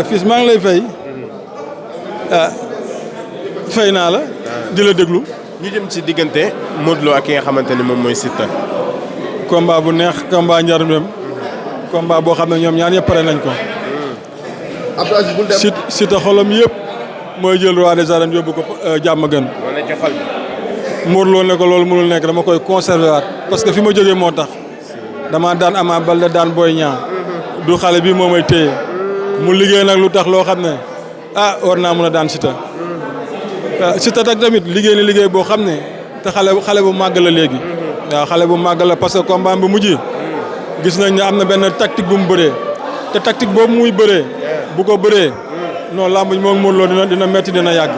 fils maa ngi lay fay fay naa la. di la déglu. ñu jëm ci diggante Modou Lo ak ki nga xamante ne moom mooy Siteu. combat bu neex combat njariñam. combat boo xam ne ñoom ñaar ñëpp pare nañ ko. Abdou Aziz bul dem. Siteu xolam yëpp mooy jël roi des arènes yóbbu ko jàmm gën. moo nekk ci xol bi. Modou Lo ne ko loolu mënul nekk dama koy conserver waat parce que fi ma jógee moo tax dama daan Ama Baldé daan Boy Niang du xale bi moo may téye mu liggéey nag lu tax loo xam ne war naa mën a daan Siteu. Siteu tak tamit liggéey ni liggéey boo xam ne te xale bu màgg la léegi. waaw xale bu màgg la parce que combat bu mujj gis nañ ne am na benn tactique bu mu bëree te tactique boobu muy bëree bu ko bëree non lamb ji moom Modou Lo dina metti dina yàgg.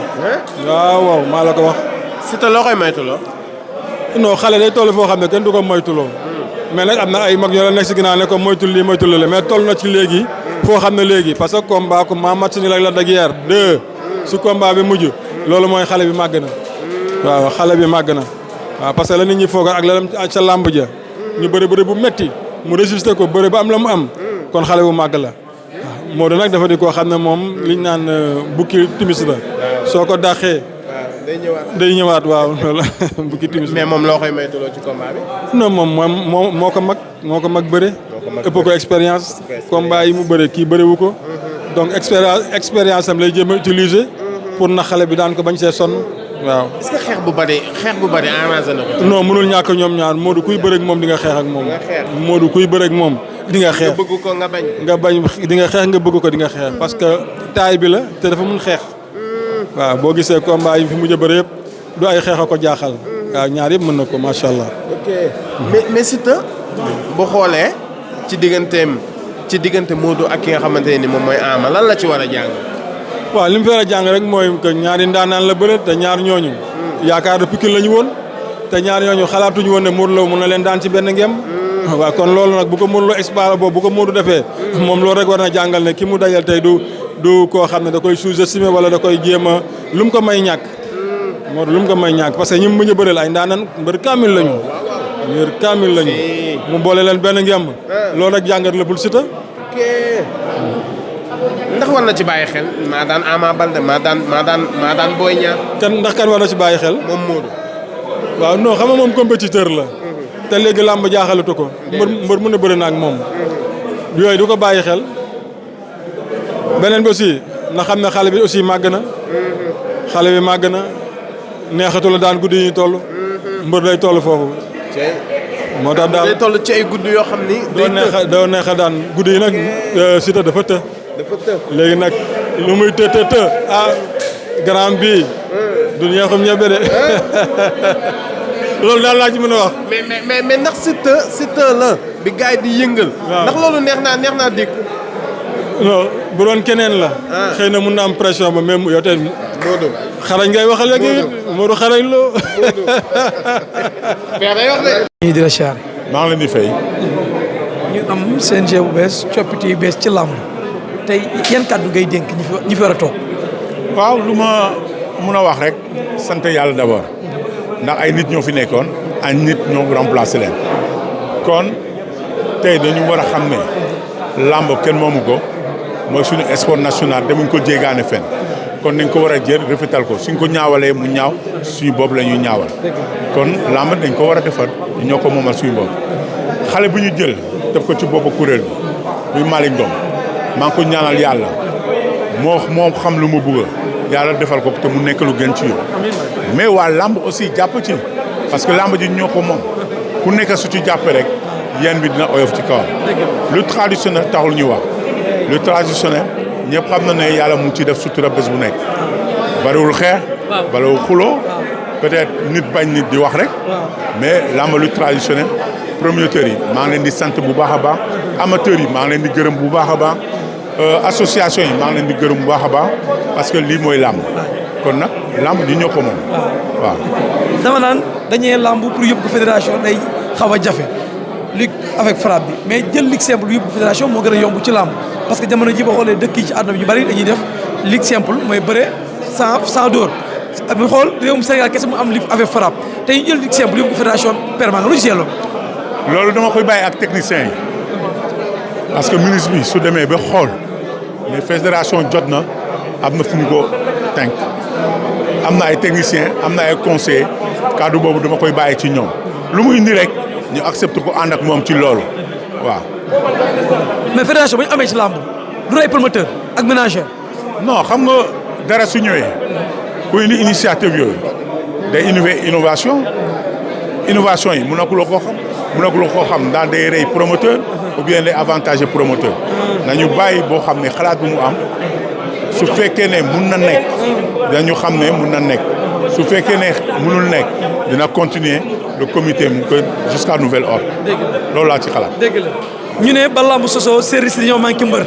waaw maa la ko wax. Siteu loo koy moytuloo. non xale day toll foo xam ne kenn du ko moytuloo. mais nag am na ay mag ñoo la nekk si ginnaaw ne ko moytul lii moytul la mais toll na ci léegi. foo xam ne léegi parce que combat ku ma match ni la Lac de Guiers 2 si combat bi mujj. loolu mooy xale bi màgg na. waaw xale bi màgg na. waaw parce que la nit ñi foog ak la ca làmb ja ñu bëri bu metti mu résister ko bëri ba am la mu am. kon xale bu màgg la. waaw Modou nag dafa di koo xam ne moom liñ naan bukki timis la. soo ko dàqee. day ñëwaat waaw loolu bukki timis. mais moom loo koy maytuloo ci combat bi. non moom moo ko mag bëre. ëpp ko expérience. combat yi mu bëre kii bërewu ko. donc expérience am lay jéem a utiliser. pour na xale bi daan ko bañ see sonn waaw. est-ce que xeex bu bari arrangé na ko. non mënul ñàkk ñoom ñaar Modou kuy bëreeg moom di nga xeex ak moom. Modou kuy bëreeg moom di nga xeex. nga bëgg ko nga bañ. nga bañ di nga xeex nga bëgg ko di nga xeex parce que taay bi la te dafa mun xeex. waaw boo gisee combat yi fi mujj a bëre yëpp du ay xeex a ko jaaxal. waaw ñaar yëpp mën na ko macha allah. ok mais Siteu bu xoolee ci diggante Modou ak ki nga xamante ne ni moom mooy Ama lan la ci war a jàng. waaw li mu fi war a jàng rek mooy que ñaari ndaanaan la bëre te ñaar ñooñu yaakaar na Pikine la ñu woon te ñaar ñooñu xalaatuñu woon ne Modou Lo mën na leen daan ci benn ngem. waaw kon loolu nag bu ko Modou Lo exploité boobu bu ko Modou defee moom loolu rek war na jàngal ne ki mu dajal tey du koo xam ne da koy sous-estimé wala da koy jéem a lu mu ko may ñàkk. Modou lu mu ko may ñàkk parce que ñi mu mën a bëreel ay ndaanaan mbër kaamil lañu. mbër kaamil lañu. mu boole leen benn ngem. loolu rek jàngat la pour Siteu. ndax war na ci bàyyi xel maa daan Ama Baldé maa daan Boy Niang. ndax kan war na ci bàyyi xel. moom Modou. waaw non xam nga moom compétiteur la. te léegi làmb jaaxalatu ko. mbër mën a bëri na ak moom. yooyu du ko bàyyi xel. beneen bi aussi na xam ne xale bi aussi màgg na. xale bi màgg na neexatu la daan guddi yi ñu toll. mbër day toll foofu. moo tax daal day toll ci ay guddi yoo xam ni. doo neexa daan guddi yi nag Siteu dafa të. léegi nag lu muy të grand bii du ñeexum ñebe de loolu daal laa ci mën a wax. mais ndax Siteu la bi gars yi di yëngal. ndax loolu neex naa dégg. non bu doon keneen la. xëy na mun na am pression ba même yow tey. Modou xarañ ngay waxal léegi. Modou xarañ loo. ñii di la siyaar. maa ngi leen di fay. ñu am CNG bu bees coppite yu bees ci làmb tey yan kàddu ngay dénk ñi fi war a toog. waaw lu ma mun a wax rek sant yàlla d'abord ndax ay nit ñoo fi nekkoon ay nit ñoo remplacé leen kon tey dañu war a xam ne làmb kenn moomu ko mooy suñu sport national demuñ ko jéegaane fenn kon dañ ko war a jël rafetal ko suñ ko ñaawalee mu ñaaw suñu bopp la ñuy ñaawal kon làmb dañ ko war a defar ñoo ko moomal suñu bopp xale bu ñu jël def ko ci boppu kuréel bi muy Malick Ngom maa ngi ko ñaanal yàlla moo xam lu mu bëgg yàlla defal ko te mu nekk lu gën ci yow mais waa lamb aussi jàpp ci parce que lamb ji ñoo ko moom ku nekk su ci jàppee rek yéen bi dina oyof ci kawam. lu traditionnel taxul ñu wax lu traditionnel ñëpp xam na ne yàlla mu ngi ciy def sutura bés bu nekk bariwul xeex bariwul xuloo peut-être nit bañ nit di wax rek mais lamb lu traditionnel promoteurs yi maa ngi leen di sant bu baax a baax amateurs yi maa ngi leen di gërëm bu baax a baax association yi maa ngi leen di gërëm bu baax a baax parce que lii mooy làmb kon nag làmb di ñoo ko moom waaw. dama naan dañee làmb pour yóbbu ko fédération day xaw a jafe ligue avec frappe bi mais jël ligue simple yóbbu ko fédération moo gën a yomb ci làmb parce que jamono ji boo xoolee dëkk yi ci àdduna bi ñu bari dañuy def ligue simple mooy bëre sans dóor bu xool réewum Sénégal kese mu am ligue avec frappe te ñu jël ligue simple yóbbu ko fédération permanent lu ci yelloo. loolu dama koy bàyyi ak techniciens yi parce que ministre bi su demee ba xool mais fédération jot na am na fu mu ko tënk am na ay techniciens am na ay conseillers kaddu boobu dama koy bàyyi ci ñoom lu mu indi rek ñu accepté ko ànd ak moom ci loolu waaw. mais fédération bu ñu amee ci làmb du ay promoteur ak ménageur. non xam nga dara su ñëwee ku indi initiative yooyu day innovation yi mënaguloo koo xam dans des rey promoteur ou bien les avantages promoteur nañu bàyyi boo xam ne xalaat bu mu am su fekkee ne mun na nekk dañu xam ne mun na nekk su fekkee ne munul nekk dina continuer le comité mu ko jusqu'à nouvel ordre. loolu laa ci xalaat. dëgg la ñu ne ba lamb sosoo service dañoo manqué mbër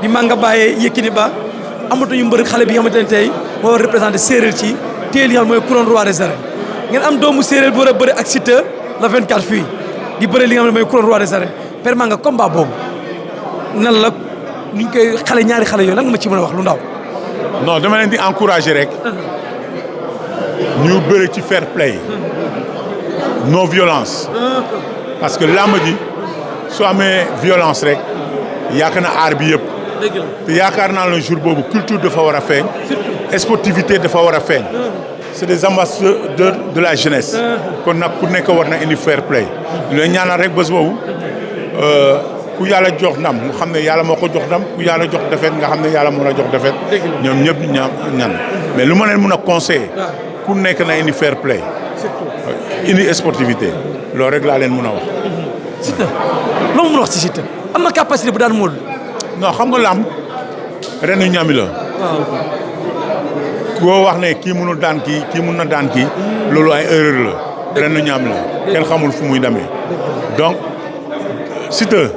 di Manga Baye Yékini ba amatuñu mbër xale bi nga xamante ne tey moo war représenté séeréer ci teel yi mooy couronne roi des arènes ngeen am doomu séeréer bu war a bëri ak Siteu la 24 fii di bëri li nga xam ne mooy couronne roi des arènes Père Manga combat boobu nan la nuñ koy xale ñaari xale yooyu lan nga ma ci mën a wax lu ndaw. non dama leen di encourager rek ñu bëri ci fair play non violence parce que làmb ji su amee violence rek yaakaar na aar bi yëpp te yaakaar naa le jour boobu culture dafa war a feeñ sportivité dafa war a feeñ c'est des ambassadeurs de la jeunesse kon nag ku nekk war na indi fair play ñu leen ñaanal rek bés boobu ku yàlla jox ndam nga xam ne yàlla moo ko jox ndam ku yàlla jox defet nga xam ne yàlla moo la jox defet ñoom ñëpp ñan mais lu ma leen mën a conseiller ku nekk na indi fair play indi sportivité loolu rek laa leen mën a wax. Siteu loo mën a wax ci Siteu am na capacité bu daan Modou. non xam nga làmb ren yu ñami la. koo wax ne kii mënul daan kii mun na daan kii loolu ay erreur la ren yu ñami la kenn xamul fu muy demee donc Siteu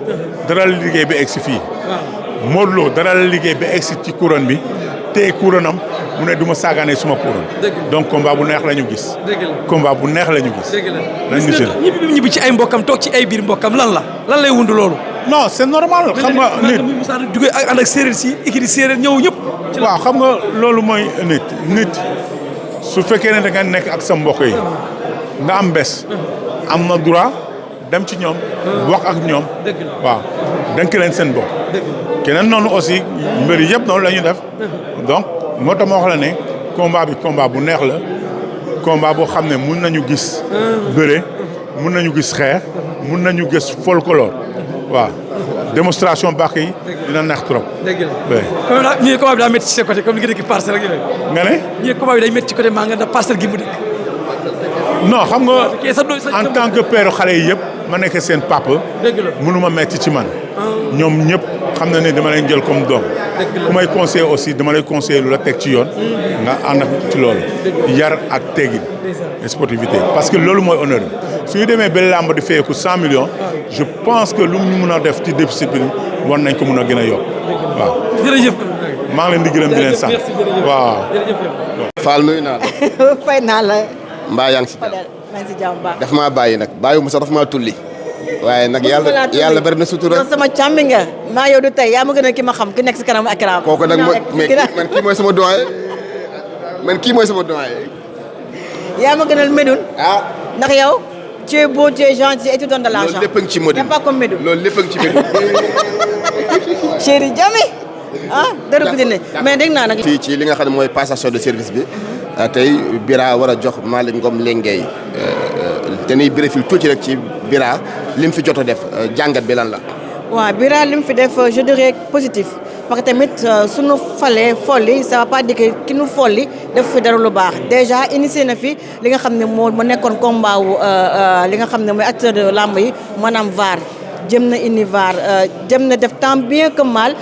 dara la liggéey ba egg si fii. Modou Lo dara la liggéey ba egg si ci couronne bi te couronne am mu ne du ma saagaane suma couronne. donc combat bu neex la ñu gis. combat bu neex la ñu gis. nañu jël ñibbi ci ay mbokkam toog ci ay biir mbokkam lan lay wund loolu. non c'est normal xam nga nit Moussa jugee ànd ak séeréer si équipe séeréer ñëw ñëpp. waaw xam nga loolu mooy nit su fekkee ne da nga nekk ak sa mbokk yi nga am bés am na droit dem ci ñoom wax ak ñoom waaw denk leen seen bopp keneen noonu aussi mbir yëpp noonu la ñuy def donc moo tax ma wax la ne combat bi combat bu neex la combat boo xam ne mun nañu gis bëre mun nañu gis xeex mun nañu gis folklore waaw démonstration bàq yi dina neex trop. dëgg la ñu ne combat bi daa métti ci sa côté comme ni nga dëkk parcelle ak yooyu. nga ne. ñu ne combat bi day métti ci côté Manga ndax parcelle gi mu dëkk. non xam nga en tant que père xale yi yëpp ma nekk seen papa. dëgg la mënuma metti ci man. ñoom ñëpp xam na ne dama leen jël comme doom. ku may conseiller aussi dama lay conseiller lu la teg ci yoon. nga ànd ak ci loolu. yar ak teggin. sportivité parce que loolu mooy honneur bi su ñu demee ba làmb di feyeeku 100 millions. je pense que lu ñu mën a def ci discipline war nañ ko mën a gën a yokk waaw. jërëjëf. maa ngi leen di gërëm di leen sant waaw. Fall nuyu naa la. fay naa la. mbaa yaa ngi si jàmm. maa ngi si jàmm baax. daf maa bàyyi nag bàyyi mu sax daf maa tulli. waaye nag yàlla bari na sutura. yow sama càmmi nga. maa yow du tey yaa ma gën a ki ma xam ki nekk si kanam ak kanam. kooku nag mais man kii mooy sama doyen. yaa ma gënal Médoune. ah ndax yow. tu es beau, tu es gentil et tu donnes de l'argent. loolu lépp a ngi ci Médoune. pas comme Médoune. loolu lépp a ngi ci Médoune. chéri Jami. dara ko dina mais dégg naa nag. fii ci li nga xam ne mooy passation de service bi tey Bira war a jox Malick Ngom Lengueye dañuy bérefil tuuti rek ci Bira lim fi jot a def jàngat bi lan la. waaw Bira lim fi def je dirais positif. parce que tamit suñu falee folli ça va pas dire que ki nu folli def fi dara lu baax déjà initié na fi li nga xam ne moo nekkoon combat wu li nga xam ne mooy acteur de lamb yi maanaam VAR jëm na indi VAR jëm na def tant bien que mal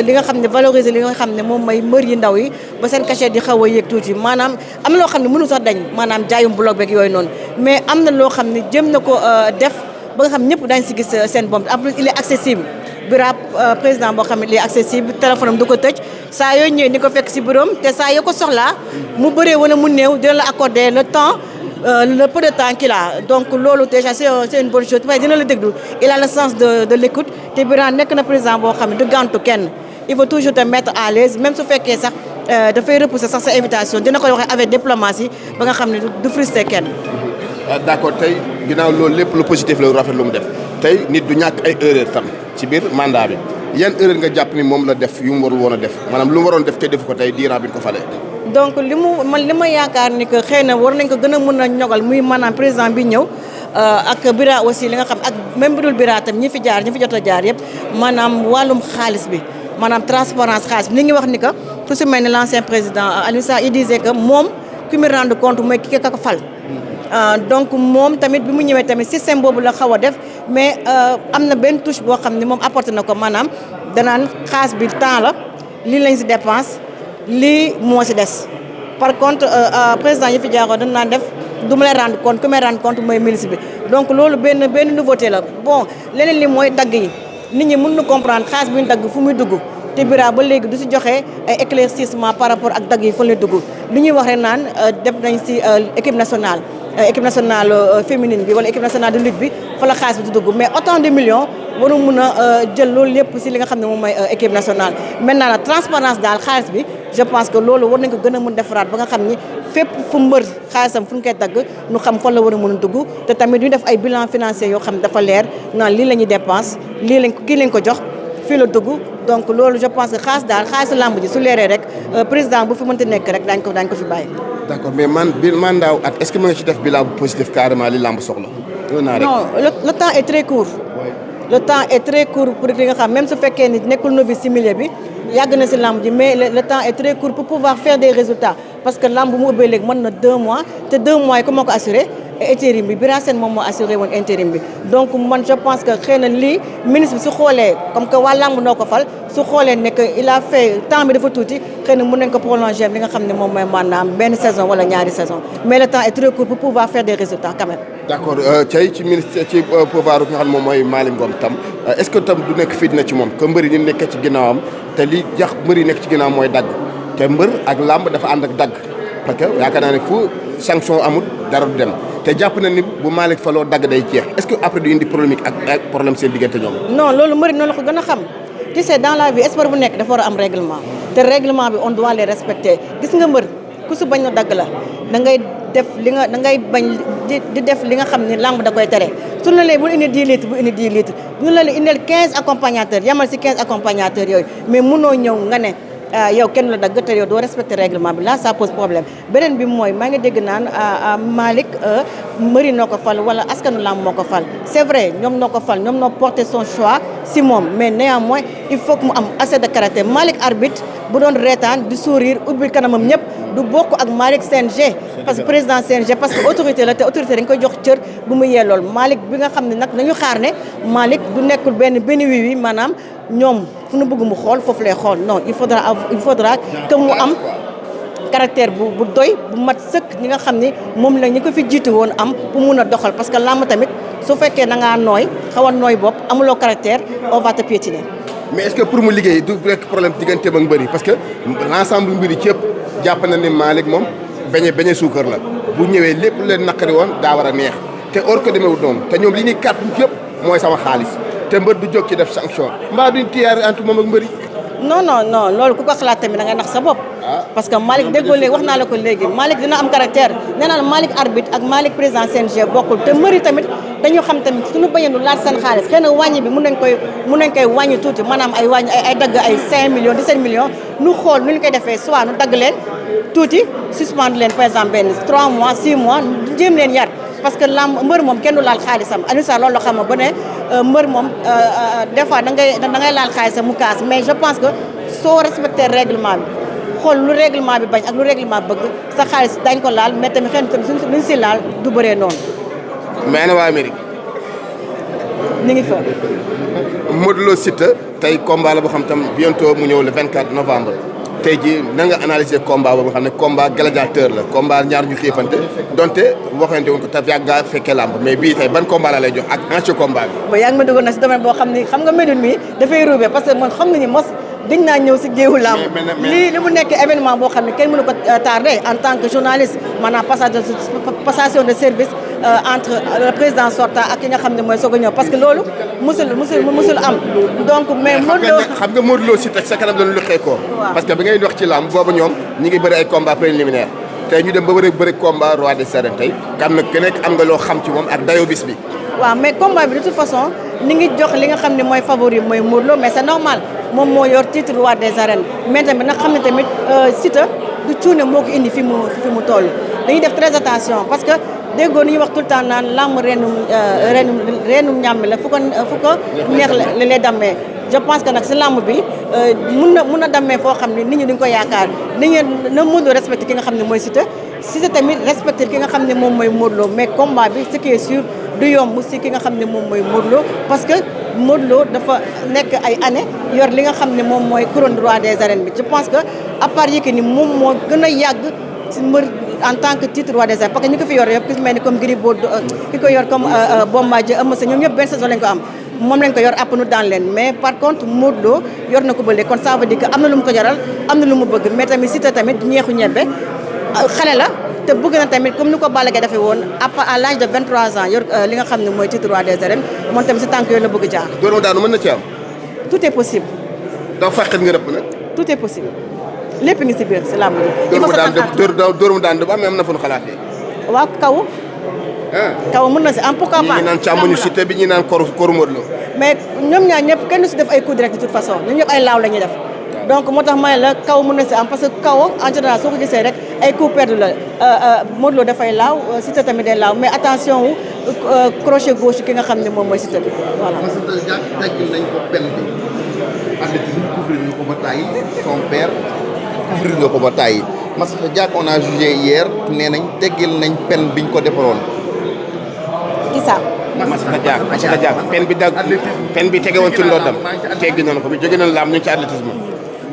li nga xam ne valoriser li nga xam ne moom mooy mbër yi ndaw yi ba seen cachet di xaw a yéeg tuuti maanaam am na loo xam ne mënu sax dañ maanaam jaayum blog beeg yooyu noonu mais am na loo xam ne jëm na ko def ba nga xam ñëpp daañu si gis seen bomb en plus il est accessible. Bira président boo xam ne lii accessible téléphone am du ko tëj saa yoo ñëwee ni ko fekk si bureau te saa yoo ko soxlaa mu bëree wala mu néew dina la accorder le temps le peu de temps qu'il a donc loolu déjà c'est une bonne chose waaye dina la déglu il a le sens de l'écoute te Bira nekk na président boo xam ne du gàntu kenn il faut toujours te mettre à l'aise même su fekkee sax dafay repousser sax sa invitation dina koy waxee avec diplomatie ba nga xam ne du frustrer kenn. d'accord tey ginnaaw loolu lépp lu positif la rafet lu mu def tey nit du ñàkk ay erreur tam ci biir mandat bi yan erreur nga jàpp ni moom la def yu mu warul woon a def maanaam lu mu waroon def te defu ko tey diiran bi ñu ko falee. donc li ma yaakaar ni que xëy na war nañ ko gën a mën a ñogal muy maanaam président bi ñëw ak Bira aussi li nga xam ak même bu dul Bira tam ñi fi jot a jaar yëpp maanaam wàllum xaalis bi maanaam transparence xaalis bi ni ngi wax ni que fu si mel ni l'ancien président Alioune Sarr il disait que moom ki mu rendre compte mooy ki ko fal. donc moom tamit bi mu ñëwee tamit système boobu la xaw a def mais am na benn touche boo xam ne moom apporté na ko maanaam danaan xaalis bi temps la lii lañ si dépense lii moo si des par contre président yi fi jaaroo dañ naan def du ma lay rendre compte ku may rendre compte mooy ministre bi donc loolu benn nouveauté la bon leneen li mooy dagg yi nit ñi mën na comprendre xaalis bi ñu dagg fu muy dugg te Bira ba léegi du si joxe ay éclaircissement par rapport ak dagg yi fa lay dugg li ñuy wax rek naan def nañ si équipe nationale féminine bi wala équipe nationale de lutte bi fa la xaalis bi di dugg mais autant de millions waru mun a jël loolu lépp si li nga xam ne moom mooy équipe nationale. maintenant la transparence daal xaalis bi je pense que loolu war nañ ko gën a mën defaraat ba nga xam ni fépp fu mbër xaalisam fu ñu koy dagg ñu xam fan la war a mën a dugg te tamit ñu def ay bilan financier yoo xam ne dafa leer naan lii la ñuy dépense kii lañ ko jox fii la dugg donc loolu je pense que xaalis lamb ji su leeree rek président bu fi mënti nekk rek daañu ko fi bàyyi. d'accord mais man daaw at est-ce que mën nga ci def bilan bu positif carrément li lamb soxla. non le temps est très court. le temps est très court pour li nga xam même su fekkee ni nekkul novice ci milieu bi yàgg na ci lamb ji mais le temps est très court pour pouvoir faire des résultats parce que lamb mu ubbee léegi mën na 2 mois te 2 mois yi ku ma ko assuré intérim bi Bira Sène moom moo assuré woon intérim bi donc man je pense que xëy na lii ministre bi su xoolee comme que waa lamb noo ko fal su xoolee ne que il a fait temps bi dafa tuuti xëy na mën nañ ko prolonger li nga xam ne moom mooy maanaam benn saison wala ñaari saison mais le temps est très court pour pouvoir faire des résultats quand même. d'accord tey ci ministre ci pouvoir bi nga xam ne moom mooy Malick Ngom tam est-ce que tam du nekk fitna ci moom que mbëri ni nekk ci ginnaawam te li jax mbëri nekk ci ginnaawam mooy dagg te mbër ak lamb dafa ànd ak dagg parce que yaakaar naa ne fu sanction amul dara du dem te jàpp na ni bu Malick faloo dagg day jeex est-ce que après du indi polémique ak problème seen diggante ñoom. non loolu mbëri noonu la ko gën a xam tu sais dans la vie sport bu nekk dafa war a am règlement te règlement bi on doit les respecter gis nga mbër ku su bañ na dagg la da ngay bañ di def li nga xam ne lamb da koy tere su la lee bul indi 10 litres bu indi 10 litres bu la lee indil 15 accompagnateurs yamal si 15 accompagnateurs yooyu mais mënoo ñëw nga ne yow kenn la dagg te yow doo respecter règlement bi là ça pose problème beneen bi mooy maa ngi dégg naan Malick mëri noo ko fal wala askanu lamb moo ko fal c'est vrai ñoom noo ko fal ñoom noo porté son choix si moom mais néanmoins il faut que mu am assez de caractère Malick arbitre bu doon reetaan di sourire ubbi kanamam ñëpp du bokk ak Malick CNG parce que président CNG parce que autorité la te autorité dañ koy jox cër bu mu yellool Malick bi nga xam ne nag nañu xaar ne Malick du nekkul benn wiwi maanaam ñoom fu nu bëgg mu xool foofu lay xool non il faudra que mu am caractère bu doy bu mat sëkk ñi nga xam ni moom la ñi ko fi jiitu woon am pour mun a doxal parce que làmb tamit su fekkee da ngaa nooy xaw a nooy bopp amuloo caractère on va te piétiner. mais est-ce que pour mu liggéey du rek problème digganteem ak mbëri parce que l'ensemble mbëri ci yëpp jàpp na ne Malick moom beñe suukar la bu ñëwee lépp lu leen naqari woon daa war a neex te or que demeewul noonu te ñoom li ñuy kàttu yëpp mooy sama xaalis te mbër du jóg ci def sanction mbaa duñ tiyaar entre moom ak mbëri. non loolu ku ko xalaat tamit da ngay nax sa bopp. parce que Malick déggoo léegi wax naa la ko léegi Malick dina am caractère nee naa la Malick arbitre ak Malick président CNG bokkul te mbëri tamit dañu xam tamit suñu bañenu laaj seen xaalis xëy na wàññi bi mun nañ koy wàññi tuuti maanaam ay wàññi ay dagg ay 5 millions 17 millions nu xool nu ñu koy defee soit nu dagg leen tuuti suspendre leen par exemple benn 3 mois 6 mois jéem leen yar parce que mbër moom kenn du laal xaalisam Alioune Sarr loolu la xam ba ne mbër moom des fois da ngay laal xaalisam mu kaas mais je pense que soo respecté règlement bi xool lu règlement bi bañ ak lu règlement bëgg sa xaalis dañ ko laal mais tamit xëy na tamit luñ si laal du bëree noonu. mais ana waa Amérique. ñu ngi fa. Modou Lo Siteu tey combat la boo xam tam bientôt mu ñëw le 24 novembre. tey jii na nga analyser combat boobu nga xam ne combat gladiateur la combat ñaar ñu xiifante donte waxante woon ko te yàgg ngaa fekkee làmb mais bii tey ban combat la lay jox ak enjeu combat bi. ba yaa ngi ma duggoon na si domaine boo xam ni xam nga Médoune mi dafay ruubee parce que man xam nga ni mos dañ naa ñëw si géewu làmb lii li mu nekk événement boo xam ne kenn mënu ko tardé en tant que journaliste maanaam passation de service entre le président sortant ak ki nga xam ne mooy soog a ñëw parce que loolu musul am donc mais xam nga Modou Lo Siteu sa kanam doon luxee ko parce que bi ngay wax ci làmb boobu ñoom ñi ngi bëri ay combat préliminaire tey ñu dem ba bëri combat roi des arènes tey kan nag ku nekk am nga loo xam ci moom ak dayoo bis bi. waaw mais combat bi de toute façon ni ngi jox li nga xam ne mooy favori mooy Modou Lo mais c'est normal moom moo yor titre roi des arènes mais tamit nag xam ne tamit Siteu du cuune moo ko indi fi mu toll dañuy def très attention parce que déggoo ni ñuy wax tout le temps naan làmb reenum ñàmmi la fu ko neex la lay dammee je pense que nag si làmb bi mun na dammee foo xam ne nit ñi duñ ko yaakaar nit ñi na Modou Lo respecté ki nga xam ne mooy Siteu tamit respecté ki nga xam ne moom mooy Modou Lo mais combat bi ce qui est sûr du yomb si ki nga xam ne moom mooy Modou Lo parce que Modou Lo dafa nekk ay années yor li nga xam ne moom mooy couronne roi des arènes bi je pense que à part Yékini moom moo gën a yàgg si mbër en tant que titre roi des arènes parce que ñi ko fi yor yëpp ki su mel ni comme Gris Bordeaux ki ko yor comme Bombardier Eumeu Sène ñoom ñëpp benn saison lañ ko am moom lañ ko yor àpp nu daan leen mais par contre Modou Lo yor na ko ba léegi kon ça veut dire que am na lu mu ko jaral am na lu mu bëgg mais tamit Siteu tamit ñeexu ñebbe xale la te bëgg na tamit comme ni ko Balla Gaye defee woon à l'âge de 23 ans yor li nga xam ne mooy titre roi des arènes moom tamit si tànk yooyu la bëgg jaar. dóor daanu mën na ci am. tout est possible. doo fàqat nga rëpp nag. tout est possible lépp ngi si biir si làmb ji. dóor mu daan am na fu ñu xalaatee. waaw kaw. kaw mën na si am pourquoi pas. ñi naan càmmoñu Siteu bi ñi naan koru Modou Lo. mais ñoom ñaar ñëpp kenn du si def ay coups direct de toute façon ñoom ñëpp ay laaw la ñuy def. donc moo tax ma ne la kaw mën na si am parce que kaw en général soo ko gisee rek ay coups perdus la Modou Lo dafay laaw Siteu tamit day laaw mais attention wu crochet gauche ki nga xam ne moom mooy Siteu bi voilà. parce que teggil nañ ko pen bi athlétisme couvrir nga ko ba tàyyi son père couvrir nga ko ba tàyyi Massata Diack on a jugé hier nee nañ teggil nañ pen biñ ko defaroon. Issa. Massata Diack pen bi tege woon ci ndoddam teggi nañu ko bi jóge nañu laam ñu ci athlétisme.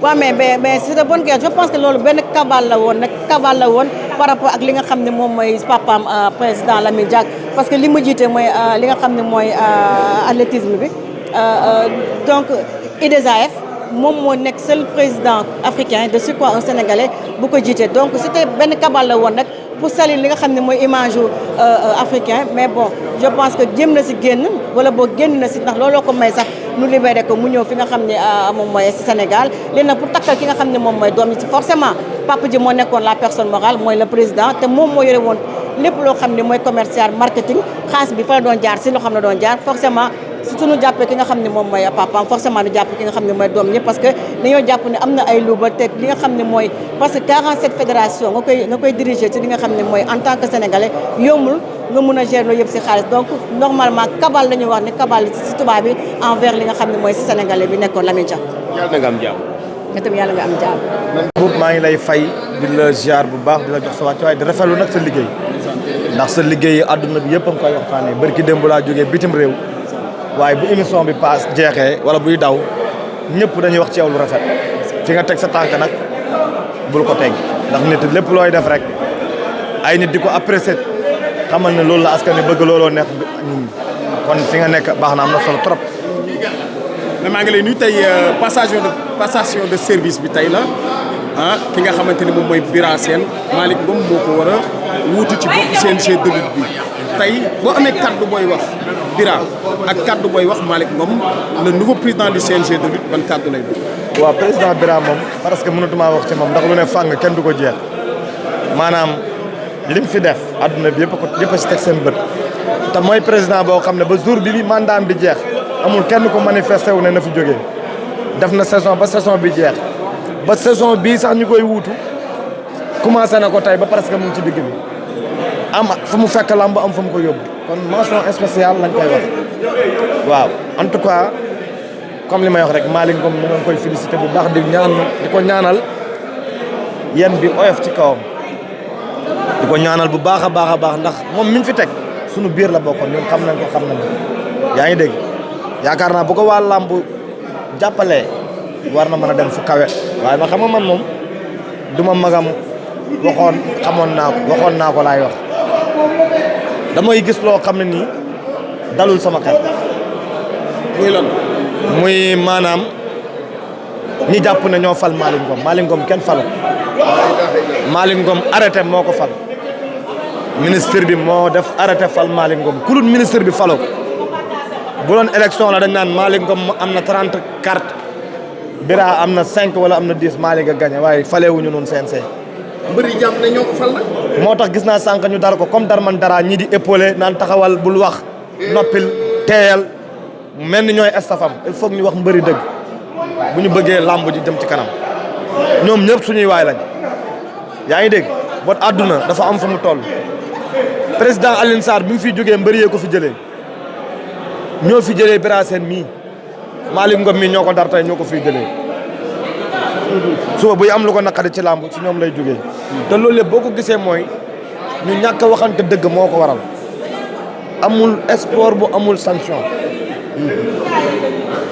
waaw mais c'est de bonne question je pense que loolu benn cabale la woon par rapport ak li nga xam ne moom mooy papaam président Lamine Diack parce que li mu jiite mooy li nga xam ne mooy athlétisme bi donc IDESAF moom moo nekk seul président africain de surcroît un sénégalais bu ko jiite donc c'était benn cabale la woon nag pour salir li nga xam ne mooy image africain mais bon je pense que jéem na si génn wala boo génn na si ndax looloo ko may sax nu libéré ko mu ñëw fi nga xam ne moom mooy si Sénégal léegi nag pour takkal ki nga xam ne moom mooy doom yi si forcément papa ji moo nekkoon la personne morale mooy le président te moom moo yore woon lépp loo xam ne mooy commercial marketing xaalis bi fa la doon jaar si loo xam ne doon jaar forcément surtout nu jàppee ki nga xam ne moom mooy papaam forcément nu jàpp ki nga xam ne mooy doom ñëpp parce que dañoo jàpp ne am na ay luuba te li nga xam ne mooy parce que 47 fédération nga koy diriger ci li nga xam ne mooy en tant que sénégalais yombul nga mun a gérer loolu yëpp si xaalis donc normalement kabal la ñuy wax ne kabal si tubaab bi envers li nga xam ne mooy si sénégalais bi nekkoon Lamine Dia. yàlla na nga am jàmm. mais tamit yàlla nga am jàmm. boobu maa ngi lay fay di la ziar bu baax di la jox sa wàcc waaye di rafetlu nag sa liggéey ndax sa liggéey àdduna bi yëpp a ngi koy waxtaanee barki démb laa jógee bitim réew waaye bu émission bi paas jeexee wala buy daw ñëpp dañuy wax ci yow lu rafet fi nga teg sa tànk nag bul ko teg ndax nit lépp looy def rek ay nit di ko apprécier xamal ne loolu la askan wi bëgg looloo neex kon fi nga nekk baax na am na solo trop. mais maa ngi lay nuyu tey passation de service bi tey la ki nga xamante ni moom mooy Bira Sène Malick Ngom moo ko war a wuutu ci bopp CNG de lutte bi tey boo amee kaddu booy wax Bira ak kaddu booy wax Malick Ngom le nouveau président du CNG de lutte ban kaddu lay doon. waaw président Bira moom parce que mënatuma wax ci moom ndax lu ne fàng kenn du ko jeex maanaam lim fi def adduna bi yëpp a si teg seen bët te mooy président boo xam ne ba jour bi mandat bi jeex amul kenn ko manifesté wu ne na fi jógee def na saison ba saison bi jeex ba saison bii sax ñu koy wuutu commencé na ko tey ba presque mu ngi ci digg bi am fu mu fekk lamb am fu mu ko yóbbu kon mention spéciale lañ koy wax waaw en tout cas comme li may wax rek Malick Ngom ñu ngi koy félicité bu baax di ko ñaanal yéen bi oyof ci kawam di ko ñaanal bu baax a baax ndax moom mi ñu fi teg sunu biir la bokkoon ñun xam nañ yaa ngi dégg yaakaar naa bu ko waa làmb jàppalee war na mën a dem fu kawe waaye ma xam nga man moom du ma magam waxoon naa ko laay wax damay gis loo xam ne nii dalul sama xel muy lan muy maanaam ñi jàpp ne ñoo fal Malick Ngom kenn falu Malick Ngom arrêté moo ko fal ministre bi moo def arrêté fal Malick Ngom ku dul ministre bi faloo ko bu doon élection la dañ naan Malick Ngom am na 30 cartes Bira am na 5 wala am na 10 Malick a gagné waaye falewuñu noonu CNG mbër yi jàpp ne ñoo ko fal nag. moo tax gis naa sànq ñu dar ko comme dar man dara ñii di épaulé naan taxawal bul wax noppil teeyal mel ni ñooy estafam il faut ñu wax mbëri dëgg bu ñu bëggee làmb ji jëm ci kanam ñoom ñëpp suñuy waay lañ yaa ngi dégg bot àdduna dafa am fu mu toll président Alioune Sarr bi mu fiy jógee mbëri yee ko fi jëlee ñoo fi jëlee Bira Sène mii Malick Ngom mii ñoo ko dar tey ñoo ko fiy jëlee suba buy am lu ko naqari ci làmb ci ñoom lay jógee te loolu lépp boo ko gisee mooy ñu ñàkk a waxante dëgg moo ko waral amul sport bu amul sanction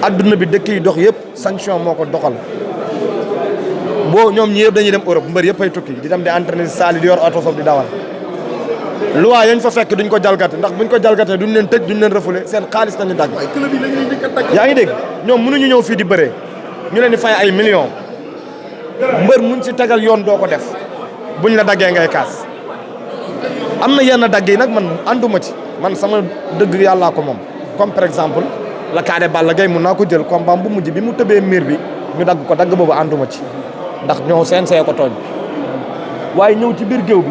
adduna bi dëkk yi dox yëpp sanction moo ko doxal boo ñoom ñi yëpp dañuy dem Europe mbër yëpp ay tukki di dem di entraîner si salle di yor auto foofu di dawal loi yañ fa fekk duñ ko jalgate ndax buñ ko jalgatee duñ leen tëj duñ leen refoulé seen xaalis nañu dagg yaa ngi dégg ñoom mënuñu ñëw fii di bëree ñu leen di fay ay millions mbër muñ si tegal yoon doo ko def buñ la daggee ngay kaas am na yenn dagg yi nag man ànduma ci man sama dëgg yàllaa ko moom comme par exemple la kaade Balla Gaye mun naa ko jël combat bu mujj bi mu tëbee miir bi ñu dagg ko dagg boobu ànduma ci ndax ñoo seen see ko tooñ waaye ñëw ci biir géew bi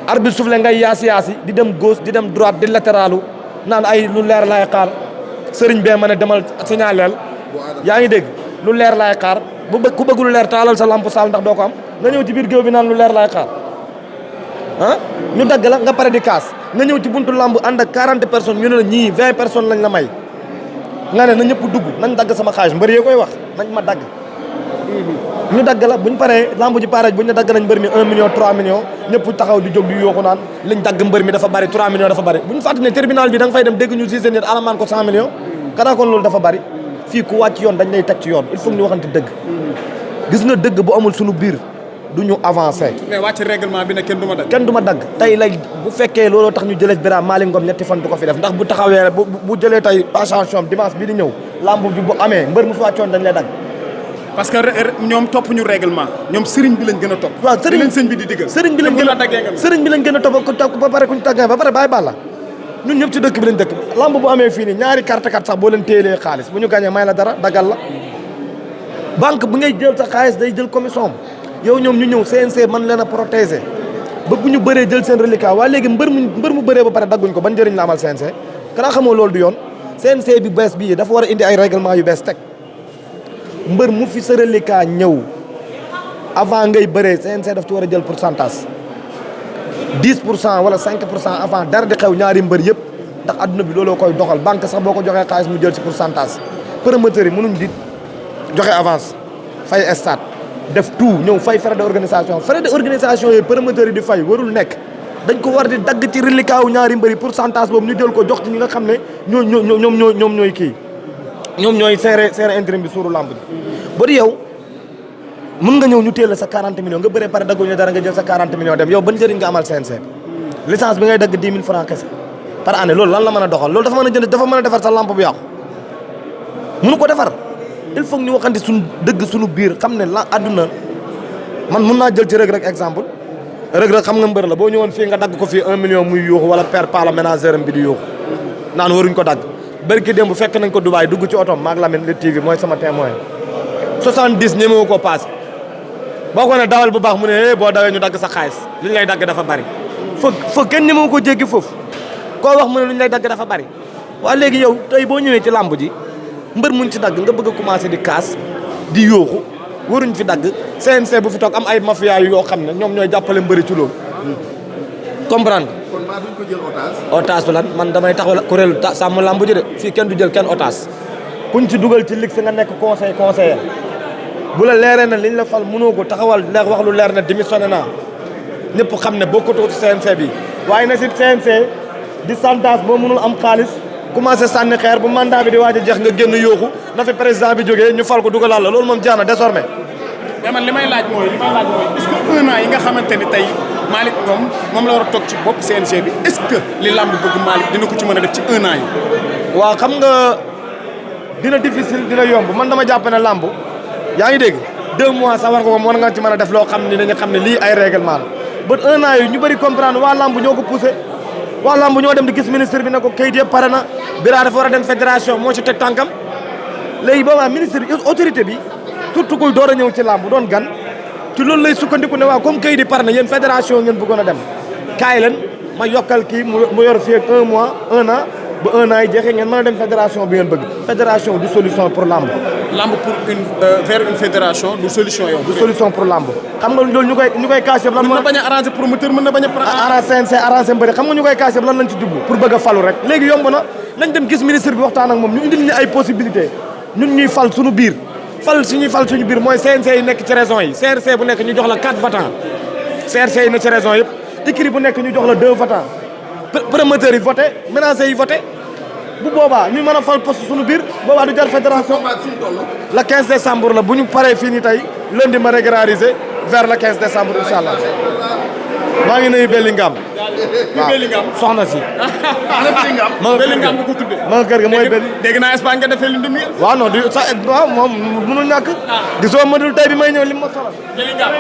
arbitre soufflé ngay yaasi di dem gauche di dem droite di latéralu naan ay lu leer laay xaar sëriñ bee ma ne demal signaleel yaa ngi dégg lu leer laay xaar ku bëgg lu leer taalal sa lamp saal ndax doo ko am nga ñëw ci biir géew bi naan lu leer laay xaar ah ñu dagg la nga pare di kaas nga ñëw ci buntu lamb ànd ak 40 personnes ñu ne la ñii 20 personnes lañ la may nga ne na ñëpp dugg nañ dagg sama xaalis mbër yee koy wax nañ ma dagg ñu dagg la buñ paree lamb ji pare buñ ne dagg nañ mbër mi 1 million 3 millions ñëpp taxaw di jóg di yooxu naan liñ dagg mbër mi dafa bari 3 millions dafa bari buñ fàtte ne tribunal bi da nga fay dem dégg ñu si seen alamaan ko 100 millions kanaa kon loolu dafa bari fii ku wàcc yoon dañ lay teg ci yoon il faut ñu waxante dëgg gis nga dëgg bu amul suñu biir du ñu avancé. mais wàcc règlement bi ne kenn du ma dagg. kenn du ma dagg tey lay bu fekkee looloo tax ñu jëlee Bira Malick Ngom ñetti fan du ko fi def ndax bu taxawee bu jëlee tey passation dimanche bi di ñëw lamb bi bu amee mbër mu fi wàccoon dañ lay dagg. parce que ñoom topp ñu règlement ñoom sëriñ bi lañ gën a topp. waaw sëriñ bi di diggal. sëriñ bi lañ gën a topp ba pare ku ñu tàggee ba pare bàyyi bàlla ñun ñëpp ci dëkk bi lañ dëkk lamb bu amee fii nii ñaari carte sax boo leen téyelee xaalis bu ñu gagné may la dara dagal la banque bu ngay jël sa xaalis day jël commission yow ñoom ñu ñëw CNC mën leen a protéger ba bu ñu bëree jël seen reliquat waaye léegi mbër mu bëree ba pare dagguñ ko ban njëriñ la amal CNC kanaa xamoo loolu du yoon CNC bi bees bii dafa war a indi ay règlement yu bees teg mbër mu fi sa reliquat ñëw avant ngay bëree CNC daf ci war a jël pourcentage 10% wala 5% avant dara di xew ñaari mbër yëpp ndax adduna bi looloo koy doxal banque sax boo ko joxee xaalis mu jël ci pourcentage promoteurs yi mënuñ di joxe avance fay stade def tout ñëw fay frais d'organisation yooyu promoteurs yi di fay warul nekk dañ ko war di dagg ci reliquat wu ñaari mbëri pourcentage boobu ñu jël ko jox ci ñi nga xam ne ñoom ñooy kii ñoom ñooy seere intérim bi suuru lamb ji ba di yow mën nga ñëw ñu teel la sa 40 millions nga bëree pare dagguñu dara nga jël sa 40 millions dem yow ban njëriñ nga amal CNG licence bi ngay dagg 10 000 francs kese par année loolu lan la mën a doxal loolu dafa mën a jënd dafa mën a defar sa lamp bu yàqu mënu ko defar il faut ñu waxante suñu dëgg suñu biir xam ne la àdduna man mun naa jël ci Reug Reug exemple Reug Reug xam nga mbër la boo ñëwoon fii nga dagg ko fii 1 million muy yuuxu wala père pala ménagère am bi di yuuxu naan waruñ ko dagg bërki démb fekk nañ ko Dubaay dugg ci otom maag Lamine le TV mooy sama témoin 70 ñemewu ko paas boo ko ne dawal bu baax mu ne boo dawee ñu dagg sa xaalis li ñu lay dagg dafa bari fa kenn ñemewu ko jéggi foofu koo wax mu ne lu ñu lay dagg dafa bari waa léegi yow tey boo ñëwee ci làmb ji mbër muñ ci dagg nga bëgg a commencé di kaas di yooxu waruñ fi dagg CNC bu fi toog am ay mafia yoo xam ne ñoom ñooy jàppale mbëri ci loolu comprendre kon maa duñ ko jël otage bi lan man damay taxawal kuréelu sàmm làmb ji de fii kenn du jël kenn otage kuñ ci dugal ci ligue si nga nekk conseiller bu la leeree na liñ la fal mënoo ko taxawal leer wax lu leer na démissionné naa ñëpp xam ne bokkutoo ci CNC bi waaye na si CNC di santage boo mënul am xaalis commencé sànni xeer bu mandat bi di waaj a jeex nga génn yooxu na fi président bi jógee ñu fal ko dugalal la loolu moom jeex na désormais mais man li may laaj mooy est-ce que 1 an yi nga xamante ni tey Malick Ngom moom la war a toog ci bopp CNG bi est-ce que li lamb bëgg Malick dina ko ci mën a def ci 1 an yi waaw xam nga dina difficile dina yomb man dama jàpp ne lamb yaa ngi dégg 2 mois sax war nga ci mën a def loo xam ni dañu xam ne lii ay règlement la ba 1 an yi ñu bëri comprendre waa lamb ñoo ko poussé waa lamb ñoo dem di gis ministre bi ne ko kayit yëpp pare na Bira dafa war a dem fédération moo ci teg tànkam léegi boobaa ministre bi autorité bi surtout kuy door a ñëw ci lamb doon gan ci loolu lay sukkandiku ne waaw comme kayit di par na yéen fédération ngeen bëggoon a dem kaay leen ma yokkal kii mu yor fii ak 1 mois 1 an ba 1 an yi jeexee ngeen mën a dem fédération bi ngeen bëgg fédération du solution pour lamb. lamb pour vers une fédération du solution yow. du solution pour lamb xam nga loolu ñu koy caché lan mën na bañ a arranger promoteur mën na bañ a arranger CNG arranger mbëri xam nga ñu koy caché lan lañ ci jublu pour bëgg a falu rek léegi yomb na nañ dem gis ministre bi waxtaan ak moom ñu indil ñu ay possibilité ñun ñuy fal suñu biir fal suñu biir mooy CNG yi nekk ci région yi CRC bu nekk ñu jox la 4 votants CRC yi nekk ci région yëpp écurie bu nekk ñu jox la 2 votants promoteurs yi voté ménager yi voté bu boobaa ñu mën a fal poste suñu biir boobaa du jar fédération le 15 décembre la bu ñu paree fii nii tey lundi ma régulariser vers le 15 décembre incha allah maa ngi nuyu Bellingham. Bellingham soxna si. Bellingham bu ko tuddee. ma kër ga mooy Belli. dégg naa Espagne nga defee lu ndëm yi. waaw non du sa waaw moom mënul ñàkk. gisoo ma dul tey bi may ñëw li ma solal. Bellingham.